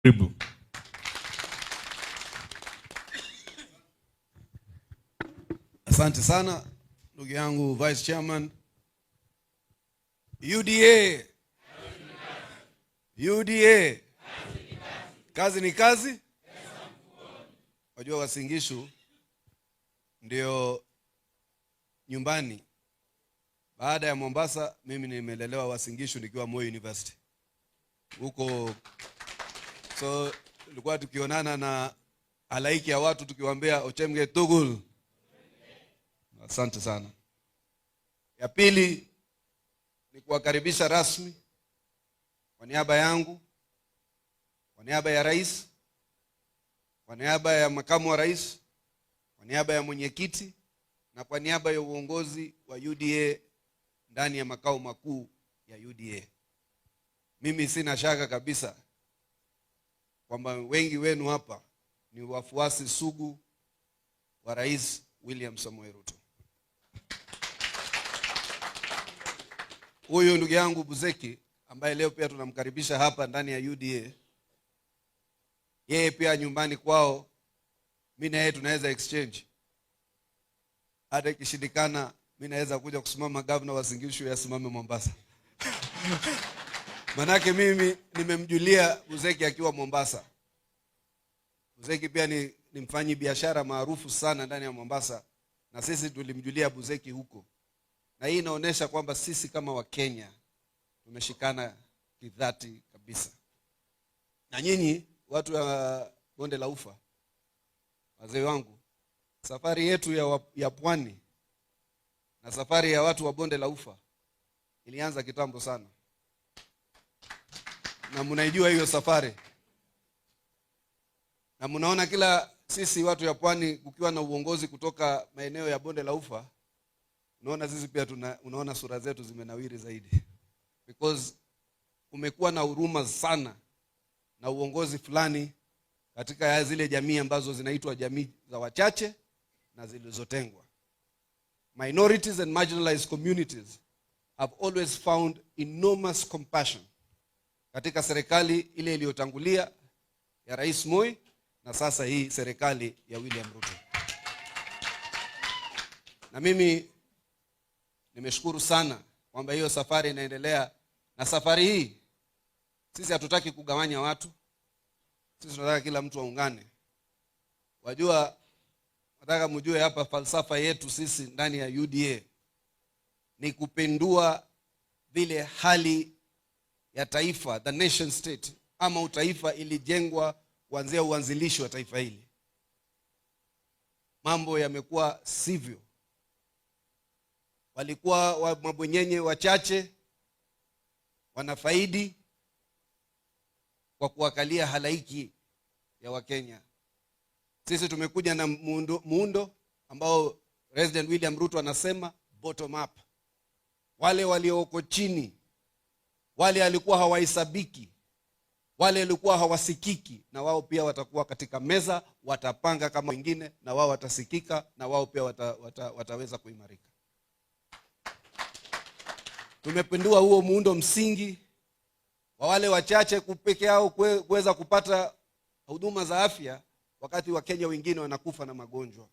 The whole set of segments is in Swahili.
Karibu. Asante sana ndugu yangu Vice Chairman. UDA. UDA. Kazi ni kazi. Wajua Uasin Gishu ndio nyumbani. Baada ya Mombasa, mimi nimelelewa Uasin Gishu nikiwa Moi University huko, so tulikuwa tukionana na halaiki ya watu tukiwaambia "Ochemge tugul". Asante sana. Ya pili ni kuwakaribisha rasmi kwa niaba yangu, kwa niaba ya rais, kwa niaba ya makamu wa rais, kwa niaba ya mwenyekiti na kwa niaba ya uongozi wa UDA ndani ya makao makuu ya UDA. Mimi sina shaka kabisa kwamba wengi wenu hapa ni wafuasi sugu wa Rais William Samoei Ruto. Huyu ndugu yangu Buzeki ambaye leo pia tunamkaribisha hapa ndani ya UDA, yeye pia nyumbani kwao, mimi na yeye tunaweza exchange. Hata ikishindikana, mimi naweza kuja kusimama governor wa Uasin Gishu, asimame Mombasa. Manake mimi nimemjulia Buzeki akiwa Mombasa. Buzeki pia ni mfanyi biashara maarufu sana ndani ya Mombasa, na sisi tulimjulia Buzeki huko. Na hii inaonyesha kwamba sisi kama Wakenya tumeshikana kidhati kabisa. Na nyinyi watu wa Bonde la Ufa, wazee wangu, safari yetu ya pwani na safari ya watu wa Bonde la Ufa ilianza kitambo sana. Na mnaijua hiyo safari. Na mnaona kila sisi watu ya pwani kukiwa na uongozi kutoka maeneo ya Bonde la Ufa, unaona sisi pia unaona sura zetu zimenawiri zaidi. Because kumekuwa na huruma sana na uongozi fulani katika zile jamii ambazo zinaitwa jamii za wachache na zilizotengwa. Minorities and marginalized communities have always found enormous compassion katika serikali ile iliyotangulia ya Rais Moi na sasa hii serikali ya William Ruto. Na mimi nimeshukuru sana kwamba hiyo safari inaendelea, na safari hii sisi hatutaki kugawanya watu. Sisi tunataka kila mtu aungane. Wajua, nataka mjue hapa falsafa yetu sisi ndani ya UDA ni kupindua vile hali ya taifa, the nation state, ama utaifa ilijengwa kuanzia uanzilishi wa taifa hili. Mambo yamekuwa sivyo. Walikuwa mabwenyenye wachache wanafaidi kwa kuwakalia halaiki ya Wakenya. Sisi tumekuja na muundo ambao President William Ruto anasema bottom up. Wale walioko chini, wale walikuwa hawahesabiki, wale walikuwa hawasikiki, na wao pia watakuwa katika meza, watapanga kama wengine, na wao watasikika, na wao pia wataweza kuimarika. Tumepindua huo muundo msingi wa wale wachache peke yao kuweza kupata huduma za afya wakati Wakenya wengine wanakufa na magonjwa.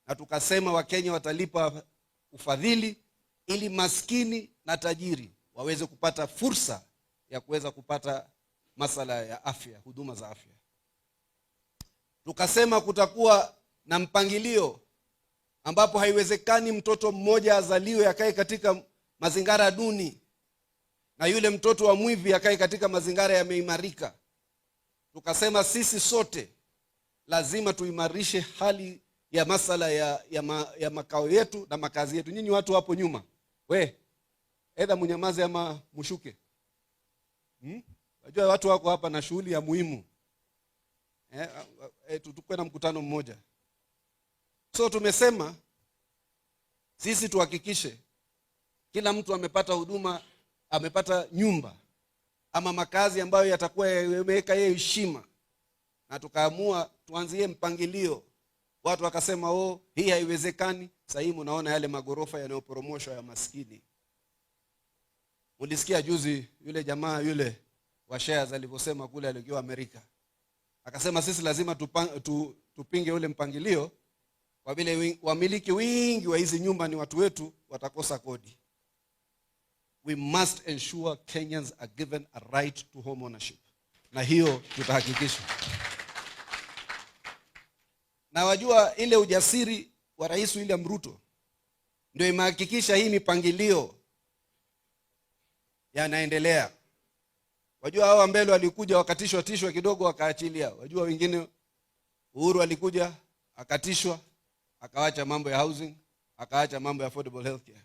Na tukasema Wakenya watalipa ufadhili ili maskini na tajiri waweze kupata fursa ya kuweza kupata masala ya afya, huduma za afya. Tukasema kutakuwa na mpangilio ambapo haiwezekani mtoto mmoja azaliwe akae katika mazingira duni na yule mtoto wa mwivi akae katika mazingira yameimarika. Tukasema sisi sote lazima tuimarishe hali ya masala ya makao yetu na makazi yetu. Nyinyi watu hapo nyuma, we, either munyamaze ama mushuke. Unajua watu wako hapa na shughuli ya muhimu. Tukue na mkutano mmoja. So tumesema sisi tuhakikishe kila mtu amepata huduma, amepata nyumba ama makazi ambayo yatakuwa yameweka yeye heshima. Na tukaamua tuanzie mpangilio. Watu wakasema, oh, hii haiwezekani. Sasa hivi mnaona yale magorofa yanayoporomoshwa ya maskini. Mulisikia juzi yule jamaa yule wa shares alivyosema kule alikuwa Amerika. Akasema sisi lazima tupinge ule mpangilio kwa vile wamiliki wingi wa hizi nyumba ni watu wetu, watakosa kodi. We must ensure Kenyans are given a right to home ownership, na hiyo tutahakikisha. Na wajua ile ujasiri wa Rais William Ruto ndio imehakikisha hii mipangilio yanaendelea. Wajua hawa mbele walikuja wakatishwa tishwa kidogo wakaachilia. Wajua wengine, Uhuru alikuja akatishwa, akawacha mambo ya housing, akaacha mambo ya affordable healthcare.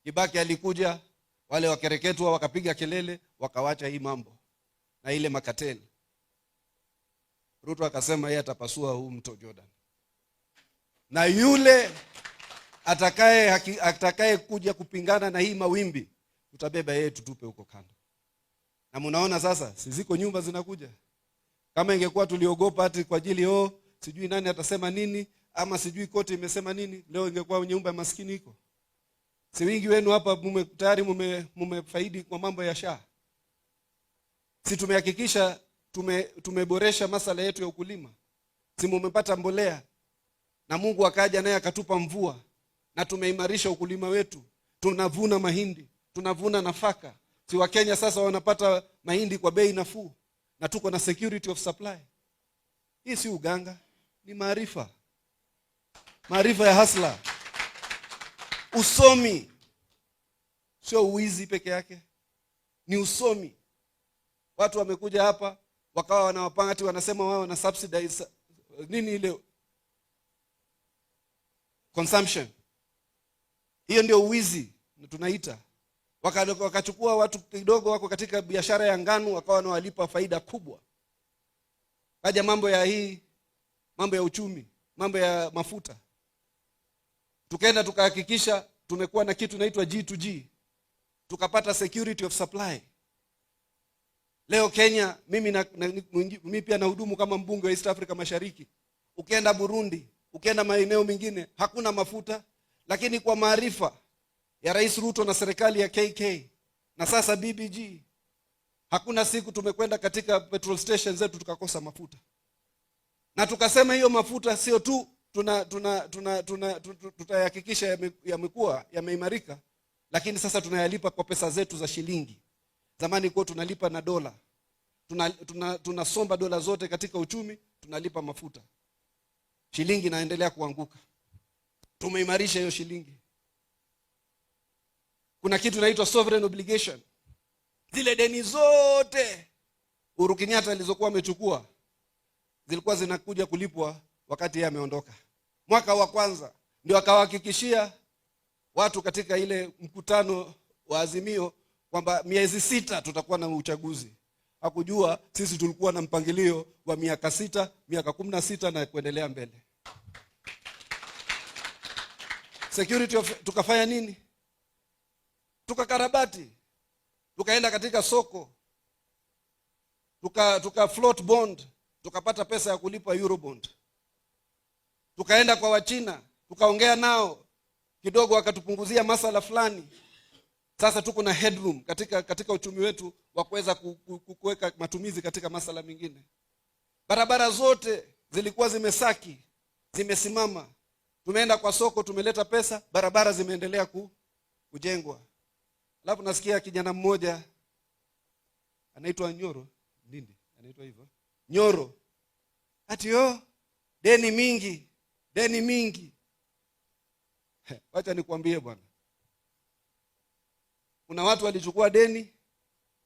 Kibaki alikuja, wale wakereketwa wakapiga kelele, wakawacha hii mambo na ile macartel. Ruto akasema yeye atapasua huu mto Jordan, na yule atakaye kuja kupingana na hii mawimbi tutabeba yeye tutupe huko kando. Na mnaona sasa, si ziko nyumba zinakuja. Kama ingekuwa tuliogopa ati kwa ajili, oh, sijui nani atasema nini ama sijui koti imesema nini, leo ingekuwa nyumba ya maskini iko. Si wingi wenu hapa tayari mumefaidi kwa mambo ya SHA. Si tumehakikisha tumeboresha masala yetu ya ukulima. Si mumepata mbolea na Mungu akaja naye akatupa mvua na tumeimarisha ukulima wetu. Tunavuna mahindi, tunavuna nafaka. Si Wakenya sasa wanapata mahindi kwa bei nafuu na tuko na security of supply. Hii si uganga, ni maarifa. Maarifa ya hustler. Usomi sio uwizi peke yake, ni usomi. Watu wamekuja hapa wakawa wanawapanga ati wanasema wao wana subsidize nini ile consumption. Hiyo ndio uwizi tunaita. Wakachukua watu kidogo wako katika biashara ya ngano wakawa wanawalipa faida kubwa. Kaja mambo ya hii, mambo ya uchumi, mambo ya mafuta. Tukaenda tukahakikisha tumekuwa na kitu inaitwa G2G. Tukapata security of supply. Leo Kenya, mimi pia nahudumu kama mbunge wa East Africa Mashariki. Ukienda Burundi, ukienda maeneo mengine hakuna mafuta, lakini kwa maarifa ya Rais Ruto na serikali ya KK na sasa BBG, hakuna siku tumekwenda katika petrol station zetu tukakosa mafuta. Na tukasema hiyo mafuta sio tu tutayahakikisha yamekuwa yameimarika, lakini sasa tunayalipa kwa pesa zetu za shilingi. Zamani kwa tunalipa na dola. Tunasomba dola zote katika uchumi, tunalipa mafuta. Shilingi inaendelea kuanguka. Tumeimarisha hiyo shilingi. Kuna kitu inaitwa sovereign obligation. Zile deni zote Uhuru Kenyatta alizokuwa amechukua zilikuwa zinakuja kulipwa wakati yeye ameondoka. Mwaka wa kwanza ndio akawahakikishia watu katika ile mkutano wa Azimio kwamba miezi 6 tutakuwa na uchaguzi. Hakujua sisi tulikuwa na mpangilio wa miaka 6, miaka 16 na kuendelea mbele. Security of, tukafanya nini? Tukakarabati. Tukaenda katika soko. Tuka float bond, tukapata pesa ya kulipa Eurobond. Tukaenda kwa Wachina, tukaongea nao kidogo, wakatupunguzia masala fulani. Sasa tuko na headroom katika uchumi wetu wa kuweza kuweka matumizi katika masala mengine. Barabara zote zilikuwa zimesaki, zimesimama. Tumeenda kwa soko, tumeleta pesa, barabara zimeendelea kujengwa. Alafu nasikia kijana mmoja anaitwa Nyoro, nini? Anaitwa hivyo? Nyoro. Ati yo, deni mingi, deni mingi. Wacha nikwambie bwana. Kuna watu walichukua deni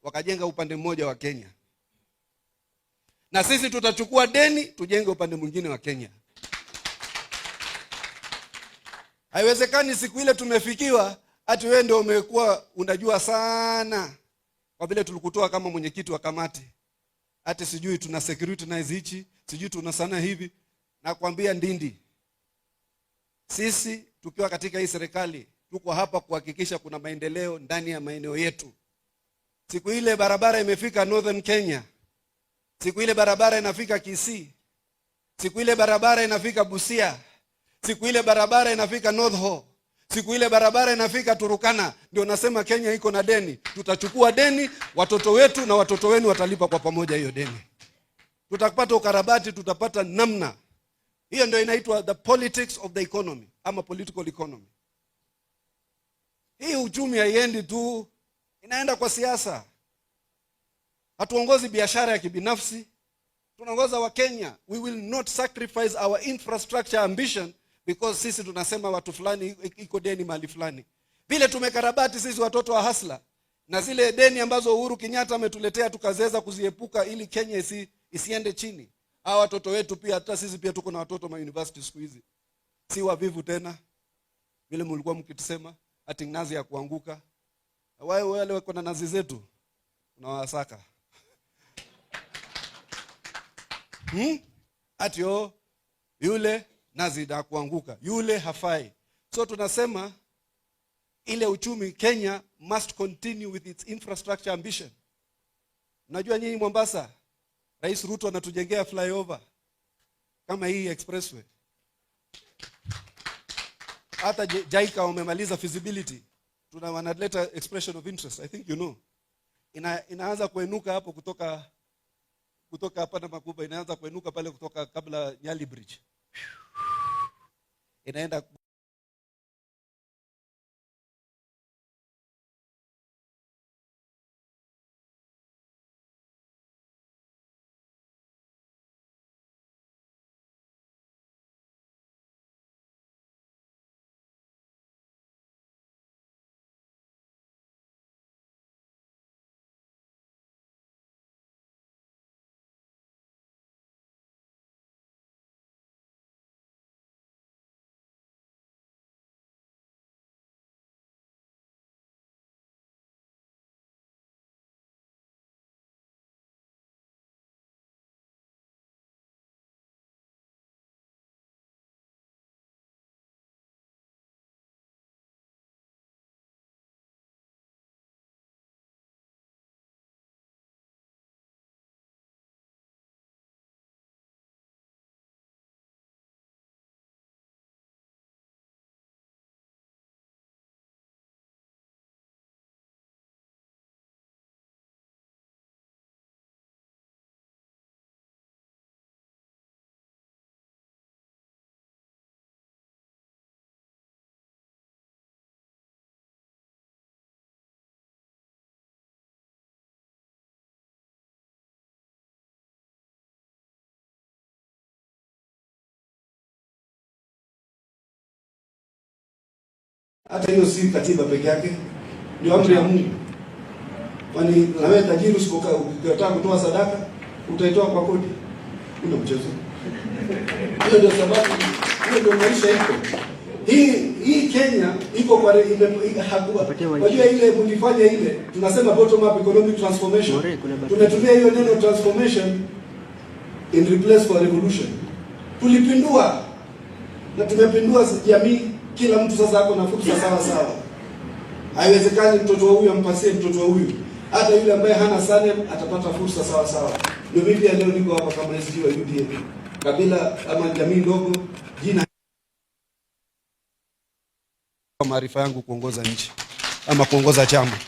wakajenga upande mmoja wa Kenya. Na sisi tutachukua deni tujenge upande mwingine wa Kenya. Haiwezekani siku ile tumefikiwa ati wewe ndio umekuwa unajua sana kwa vile tulikutoa kama mwenyekiti wa kamati. Ati sijui tuna securitize hichi, sijui tuna sana hivi. Nakwambia Ndindi, sisi tukiwa katika hii serikali tuko hapa kuhakikisha kuna maendeleo ndani ya maeneo yetu. Siku ile barabara imefika Northern Kenya, siku ile barabara inafika Kisii, siku ile barabara inafika Busia, siku ile barabara inafika North Horr, Siku ile barabara inafika Turkana, ndio nasema Kenya iko na deni. Tutachukua deni, watoto wetu na watoto wenu watalipa kwa pamoja hiyo deni. Tutapata ukarabati, tutapata namna. Hiyo ndio inaitwa the politics of the economy ama political economy. Hii uchumi haiendi tu, inaenda kwa siasa. Hatuongozi biashara ya kibinafsi, tunaongoza Wakenya. We will not sacrifice our infrastructure ambition because sisi tunasema watu fulani iko deni mahali fulani. Vile tumekarabati sisi watoto wa hustler na zile deni ambazo Uhuru Kenyatta ametuletea tukaweza kuziepuka ili Kenya isiende chini. Hawa watoto wetu pia, hata sisi pia tuko na watoto ma university siku hizi, si wavivu tena vile mlikuwa mkitusema ati nazi ya kuanguka. Wale wale wako na nazi zetu tunawasaka, Ati oh, yule nazi da kuanguka, yule hafai. So tunasema ile uchumi, Kenya must continue with its infrastructure ambition. Unajua nyinyi Mombasa, Rais Ruto anatujengea flyover kama hii expressway. Hata JICA wamemaliza feasibility, tuna wanaleta expression of interest, I think you know. Inaanza kuenuka hapo kutoka hapa na Makuba, inaanza kuenuka pale kutoka kabla Nyali Bridge, inaenda. Hata hiyo si katiba peke yake, ndio amri ya Mungu. Kwani na wewe tajiri usipokaa ukitaka kutoa sadaka utaitoa kwa kodi? Una mchezo. Hiyo ndio sababu, hiyo ndio maisha iko. Hii Kenya iko kwa ile hakuwa. Unajua ile mlifanya ile tunasema bottom up economic transformation. Tumetumia hiyo neno transformation in replace for revolution. Tulipindua na tumepindua jamii. Kila mtu sasa ako na fursa sawa sawa. Haiwezekani mtoto wa huyu ampasie mtoto wa huyu. Hata yule ambaye hana surname atapata fursa sawa sawa. Ndio mimi pia leo niko hapa kama SG wa UDA. Kabila ama jamii ndogo, jina maarifa yangu kuongoza nchi ama kuongoza chama.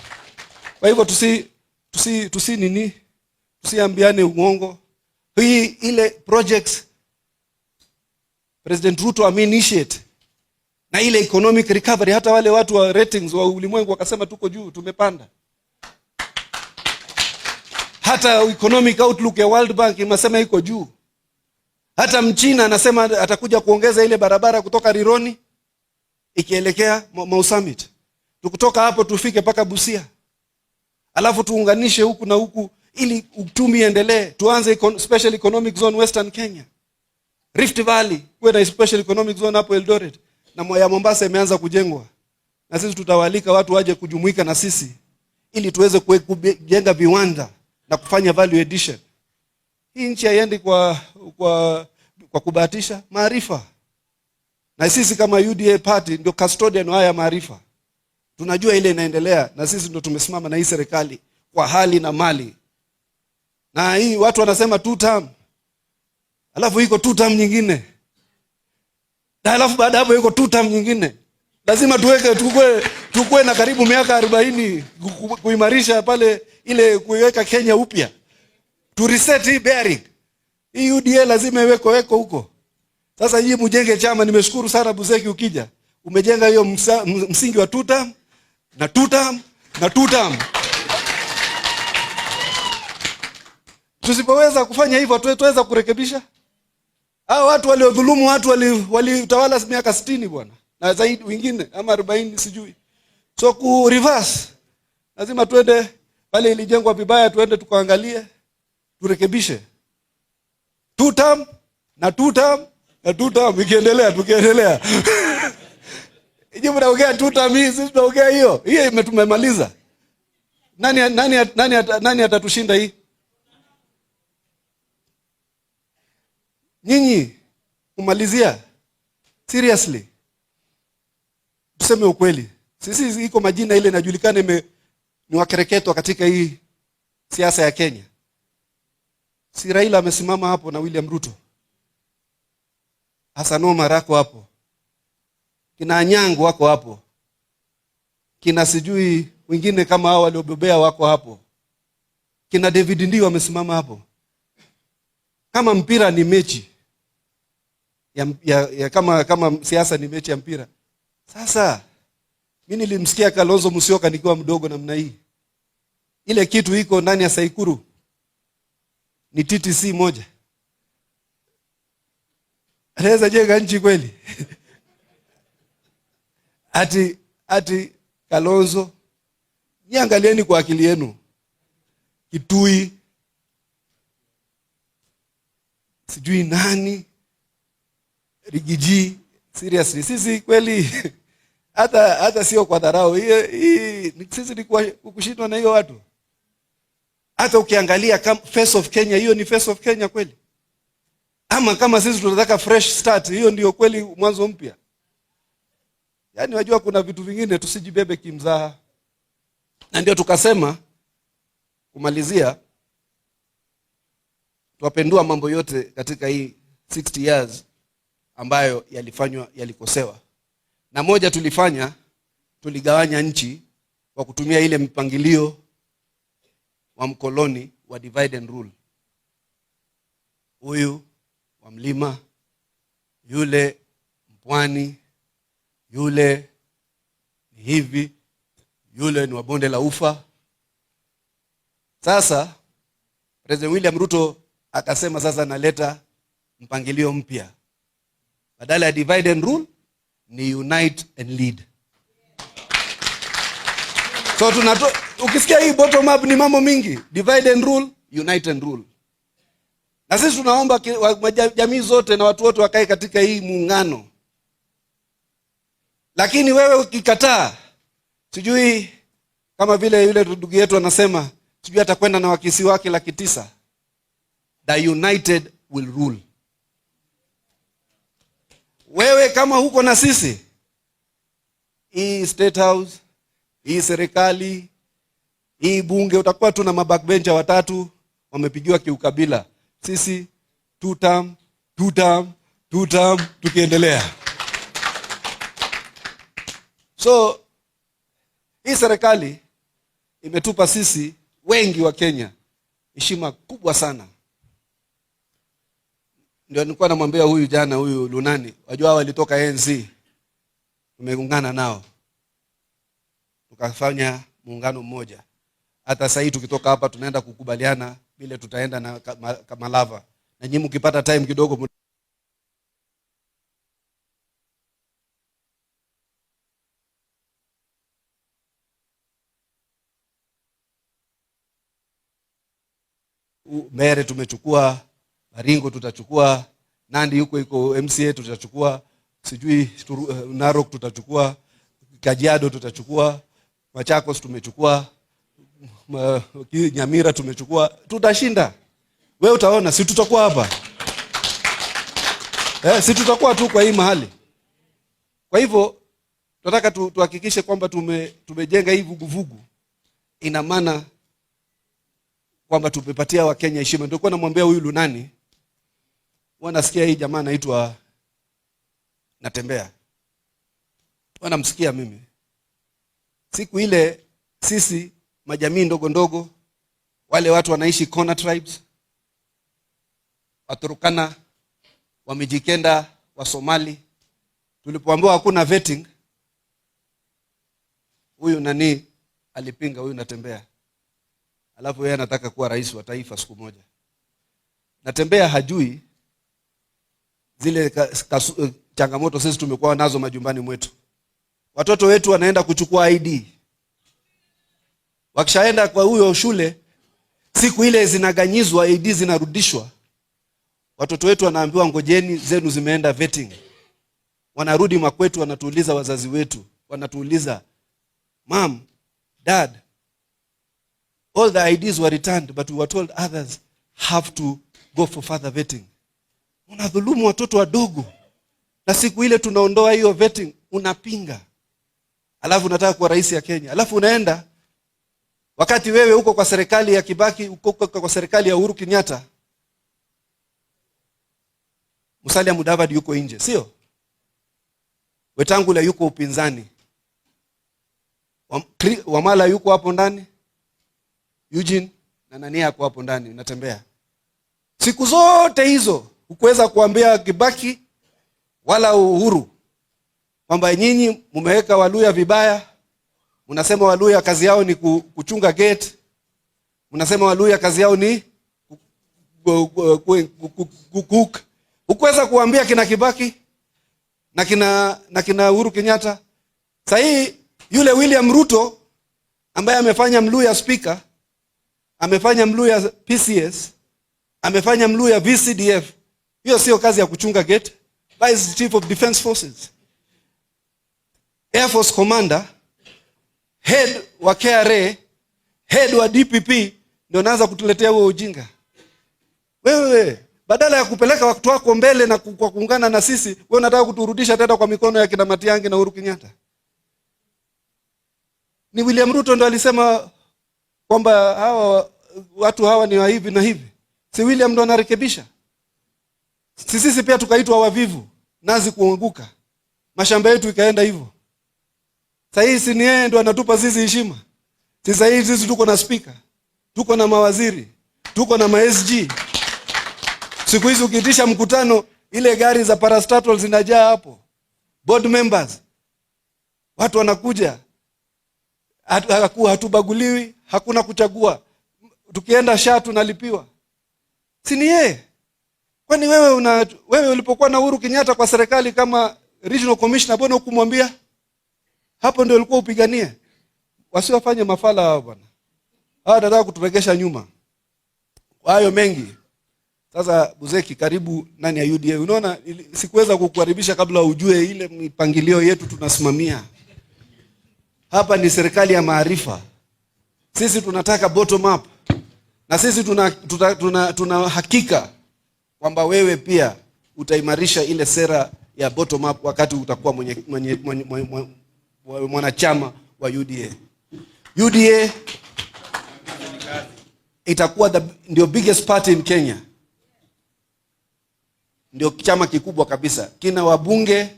Kwa hivyo tusi nini? Tusiambiane uongo. Hii ile projects President Ruto ame initiate na ile economic recovery, hata wale watu wa ratings wa ulimwengu wakasema tuko juu, tumepanda. Hata economic outlook ya World Bank imesema iko juu. Hata Mchina anasema atakuja kuongeza ile barabara kutoka Rironi ikielekea Mau Summit. Tukutoka hapo tufike mpaka Busia. Alafu tuunganishe huku na huku ili uchumi endelee. Tuanze special economic zone Western Kenya. Rift Valley kuwe na special economic zone hapo Eldoret. Na ya Mombasa imeanza kujengwa. Na sisi tutawalika watu waje kujumuika na sisi ili tuweze kujenga viwanda na kufanya value addition. Hii nchi haiendi kwa kubahatisha, maarifa. Na sisi kama UDA party ndio custodian wa haya maarifa. Tunajua ile inaendelea na sisi ndio tumesimama na hii serikali kwa hali na mali. Na hii watu wanasema two term. Alafu iko two term nyingine. Na alafu baada hapo iko two term nyingine. Lazima tuweke tukue na karibu miaka 40 kuimarisha pale ile kuiweka Kenya upya. Tu reset hii bearing. Hii UDA lazima iwekwe weko huko. Sasa hii mjenge chama. Nimeshukuru sana Buzeki, ukija umejenga hiyo msingi wa tutam na tutam na tutam. Tusipoweza kufanya hivyo, tuweza kurekebisha hao watu waliodhulumu watu walitawala miaka 60 bwana na zaidi, wengine ama 40 sijui. So ku reverse lazima tuende pale ilijengwa vibaya, tuende tukaangalie, turekebishe. Two term na two term na two term, ikiendelea tukiendelea. Ije mnaongea two term hii, sisi tunaongea hiyo. Hiyo imetumemaliza. Nani atatushinda hii? Nyinyi kumalizia seriously, tuseme ukweli, sisi iko majina ile inajulikana ni wakereketwa katika hii siasa ya Kenya. Si Raila amesimama hapo na William Ruto, Hassan Omar ako hapo, kina Anyango wako hapo, kina sijui wengine kama hao waliobobea wako hapo, kina David Ndii wamesimama hapo. Kama mpira ni mechi ya, ya, ya, kama siasa ni mechi ya mpira. Sasa mimi nilimsikia Kalonzo Musyoka nikiwa mdogo namna hii. Ile kitu iko ndani ya Saikuru ni TTC moja. Anaweza jenga nchi kweli? Ati Kalonzo, niangalieni kwa akili yenu. Kitui sijui nani, Riggy G, seriously sisi kweli hata sio kwa dharau hii, sisi ni kushindwa na hiyo watu. Hata ukiangalia face of Kenya, hiyo ni face of Kenya kweli? Ama kama sisi tunataka fresh start, hiyo ndio kweli mwanzo mpya? Yaani wajua kuna vitu vingine tusijibebe kimzaha. Na ndio tukasema kumalizia, tuwapendua mambo yote katika hii 60 years ambayo yalifanywa, yalikosewa. Na moja tulifanya, tuligawanya nchi kwa kutumia ile mpangilio wa mkoloni wa divide and rule. Huyu wa mlima, yule mpwani, yule ni hivi, yule ni wa bonde la ufa. Sasa President William Ruto akasema sasa naleta mpangilio mpya. Badala ya divide and rule ni unite and lead. So ukisikia hii bottom up ni mambo mingi, divide and rule, unite and rule. Na sisi tunaomba jamii zote na watu wote wakae katika hii muungano. Lakini wewe ukikataa, sijui kama vile yule ndugu yetu anasema, sijui atakwenda na wakisi wake 900,000. The united will rule. Wewe kama huko na sisi, hii State House, hii serikali, hii bunge, utakuwa tu na mabackbencher watatu wamepigiwa kiukabila. Sisi two term, two term, two term, tukiendelea. So hii serikali imetupa sisi wengi wa Kenya heshima kubwa sana. Ndio nilikuwa namwambia huyu jana, huyu Lunani, wajua hao walitoka ANC, tumeungana nao tukafanya muungano mmoja. Hata sasa hivi tukitoka hapa tunaenda kukubaliana vile tutaenda na Malava. Na nyinyi mkipata time kidogo Mere tumechukua, Baringo tutachukua, Nandi huko iko MCA tutachukua, sijui Narok tutachukua, Kajiado tutachukua, Machakos tumechukua, Nyamira tumechukua. Tutashinda. Wewe utaona, si tutakuwa hapa. Si tutakuwa tu kwa hii mahali. Kwa hivyo tunataka tuhakikishe kwamba tumejenga hii vuguvugu. Ina maana kwamba tumepatia Wakenya heshima. Ndio kwa namwambia huyu Lunani, huwa nasikia hii jamaa anaitwa Natembea. Wanamsikia mimi. Siku ile sisi majamii ndogo ndogo, wale watu wanaishi corner tribes, Waturkana, Wamijikenda, wa Somali, tulipoambiwa hakuna vetting, huyu nani alipinga, huyu Natembeya. Alafu yeye anataka kuwa rais wa taifa siku moja. Natembeya hajui zile changamoto sisi tumekuwa nazo majumbani mwetu. Watoto wetu wanaenda kuchukua ID. Wakishaenda kwa huyo shule, siku ile zinaganyizwa, ID zinarudishwa. Watoto wetu wanaambiwa ngojeni, zenu zimeenda vetting. Wanarudi makwetu, wanatuuliza wazazi wetu, wanatuuliza, "Mom, Dad, all the IDs were returned, but we were told others have to go for further vetting." Unadhulumu watoto wadogo, na siku ile tunaondoa hiyo vetting, unapinga. Alafu unataka kuwa rais ya Kenya. Alafu unaenda wakati wewe uko kwa serikali ya Kibaki, uko kwa serikali ya Uhuru Kenyatta, Musalia Mudavadi yuko nje, sio? Wetangula yuko upinzani. Wamala yuko hapo ndani. Eugene na nani yako hapo ndani, unatembea. Siku zote hizo hukuweza kuambia Kibaki wala Uhuru kwamba nyinyi mmeweka Waluya vibaya. Mnasema Waluya kazi yao ni kuchunga gate. Mnasema Waluya kazi yao ni kucook. Hukuweza kuambia kina Kibaki na kina Uhuru Kenyatta. Sasa hii yule William Ruto ambaye amefanya Mluya speaker, amefanya Mluya PCS, amefanya Mluya VCDF. Hiyo sio kazi ya kuchunga gate. Vice Chief of Defense Forces, Air Force Commander, head wa KRA, head wa DPP, ndio naanza kutuletea huo ujinga. Wewe badala ya kupeleka watu wako mbele na kwa kuungana na sisi, wewe unataka kuturudisha tena kwa mikono ya kina Matiang'i na Uhuru Kenyatta. Ni William Ruto ndo alisema kwamba hawa watu hawa ni wa hivi na hivi. Si William ndo anarekebisha? Si sisi pia tukaitwa wavivu, nazi kuanguka, mashamba yetu ikaenda hivyo. Sasa hii si ni yeye ndo anatupa sisi heshima? Sasa hii sisi tuko na speaker, tuko na mawaziri, tuko na ma SG. Siku hizi ukiitisha mkutano, ile gari za parastatal zinajaa hapo, board members, watu wanakuja, hatubaguliwi, hakuna kuchagua. Tukienda SHA tunalipiwa. Si ni yeye? Kwani wewe ulipokuwa na Uhuru Kenyatta kwa serikali kama regional commissioner, mbona hukumwambia? Hapo ndio ulikuwa upiganie. Wasiwafanye mafala hao bwana. Hawa wanataka kuturegesha nyuma. Hayo mengi. Sasa Buzeki, karibu ndani ya UDA. Unaona, sikuweza kukukaribisha kabla ujue ile mipangilio yetu tunasimamia. Hapa ni serikali ya maarifa. Sisi tunataka bottom up. Na sisi tuna hakika kwamba wewe pia utaimarisha ile sera ya bottom up wakati utakuwa mwenye mwanachama wa UDA. UDA itakuwa ndio biggest party in Kenya, ndio chama kikubwa kabisa, kina wabunge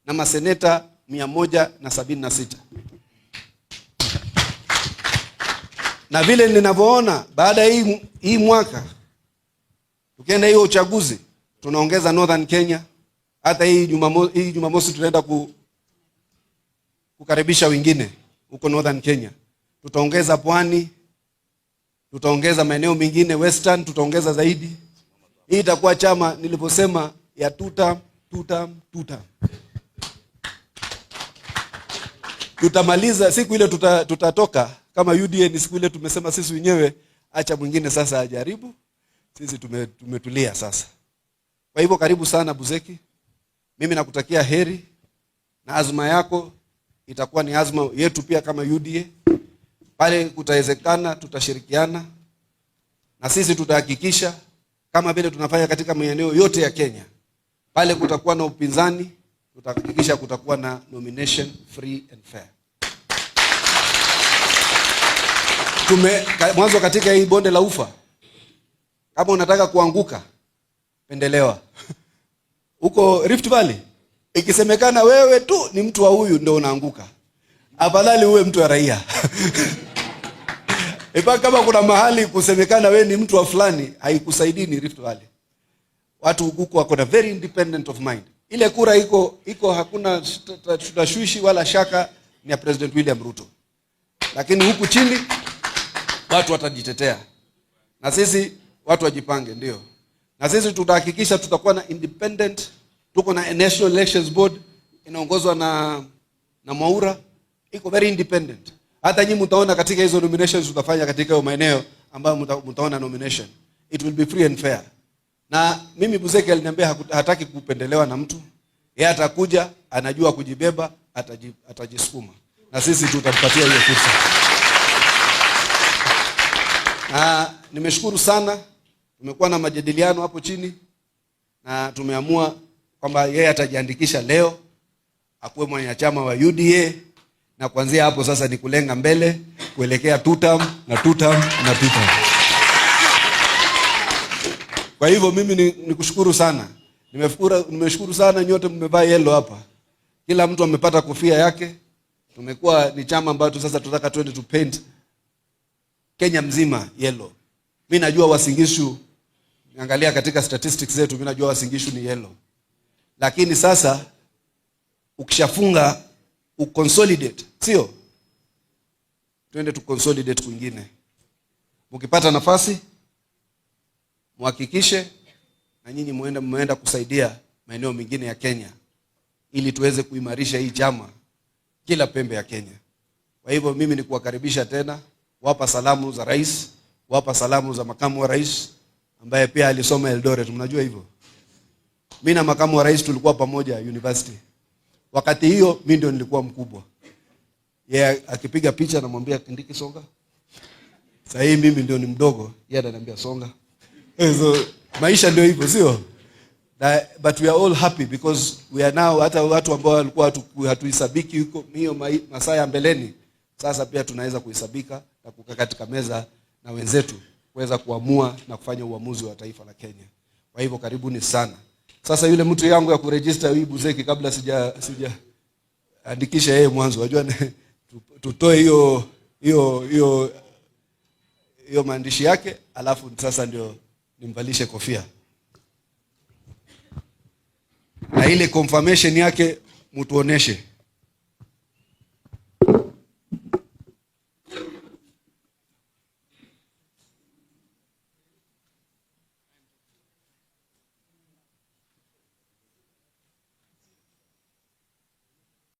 na maseneta 176 na vile ninavyoona baada ya hii mwaka tukienda hiyo uchaguzi tunaongeza Northern Kenya. Hata hii Jumamosi tunaenda kukaribisha wengine huko Northern Kenya. Tutaongeza pwani, tutaongeza maeneo mengine Western, tutaongeza zaidi. Hii itakuwa chama niliposema ya tutam, tutam, tutam. Tutamaliza siku ile tutatoka kama UDA, ni siku ile tumesema sisi wenyewe, acha mwingine sasa ajaribu. Sisi tumetulia sasa. Kwa hivyo karibu sana Buzeki. Mimi nakutakia heri na azma yako itakuwa ni azma yetu pia kama UDA. Pale kutawezekana tutashirikiana na sisi tutahakikisha kama vile tunafanya katika maeneo yote ya Kenya. Pale kutakuwa na upinzani, tutahakikisha kutakuwa na nomination free and fair. Mwanzo katika hii bonde la ufa, kama unataka kuanguka, pendelewa. Huko Rift Valley, Ikisemekana wewe tu ni mtu wa huyu, ndio unaanguka. Afadhali uwe mtu wa raia. Ipa kama kuna mahali kusemekana wewe ni mtu wa fulani haikusaidii, ni Rift Valley. Watu huku wako na very independent of mind. Ile kura iko hakuna tashwishi wala shaka, ni ya President William Ruto. Lakini huku chini watu watajitetea, na sisi watu wajipange, ndio. Na sisi tutahakikisha tutakuwa na independent, tuko na National Elections Board inaongozwa na Mwaura, iko very independent. Hata nyinyi mtaona katika hizo nominations tutafanya katika hiyo maeneo ambayo mtaona nomination, it will be free and fair. Na mimi Buzeki aliniambia hataki kupendelewa na mtu, yeye atakuja, anajua kujibeba, atajisukuma, na sisi tutampatia hiyo fursa. Na nimeshukuru sana, tumekuwa na majadiliano hapo chini na tumeamua kwamba yeye atajiandikisha leo akuwe mwanachama wa UDA, na kuanzia hapo sasa ni kulenga mbele kuelekea tutam na tutam na tutam. Kwa hivyo mimi nikushukuru sana. Nimeshukuru sana nyote mmevaa yellow hapa. Kila mtu amepata kofia yake. Tumekuwa ni chama ambacho sasa tunataka twende to paint Kenya mzima yellow. Mimi najua Uasin Gishu, niangalia katika statistics zetu, mimi najua Uasin Gishu ni yellow. Lakini sasa ukishafunga uconsolidate, sio? Twende tu consolidate kwingine. Mkipata nafasi muhakikishe na nyinyi muenda kusaidia maeneo mengine ya Kenya ili tuweze kuimarisha hii chama kila pembe ya Kenya. Kwa hivyo mimi ni kuwakaribisha tena, wapa salamu za rais, wapa salamu za makamu wa rais ambaye pia alisoma Eldoret, mnajua hivyo. Mimi na makamu wa rais tulikuwa pamoja university. Wakati hiyo mimi ndio nilikuwa mkubwa. Yeye akipiga picha namwambia, "Kindiki, songa." Sasa hii mimi ndio ni mdogo, yeye ananiambia, "Songa." So maisha ndio hivyo, sio? But we are all happy because we are now, hata watu ambao walikuwa hatuhesabiki huko hiyo masaa ya mbeleni, sasa pia tunaweza kuhesabika na kukaa katika meza na wenzetu kuweza kuamua na kufanya uamuzi wa taifa la Kenya. Kwa hivyo karibuni sana. Sasa yule mtu yangu ya kuregister hii Buzeki, kabla sija andikisha yeye mwanzo, wajua tutoe hiyo maandishi yake, alafu sasa ndio nimvalishe kofia na ile confirmation yake mtuoneshe.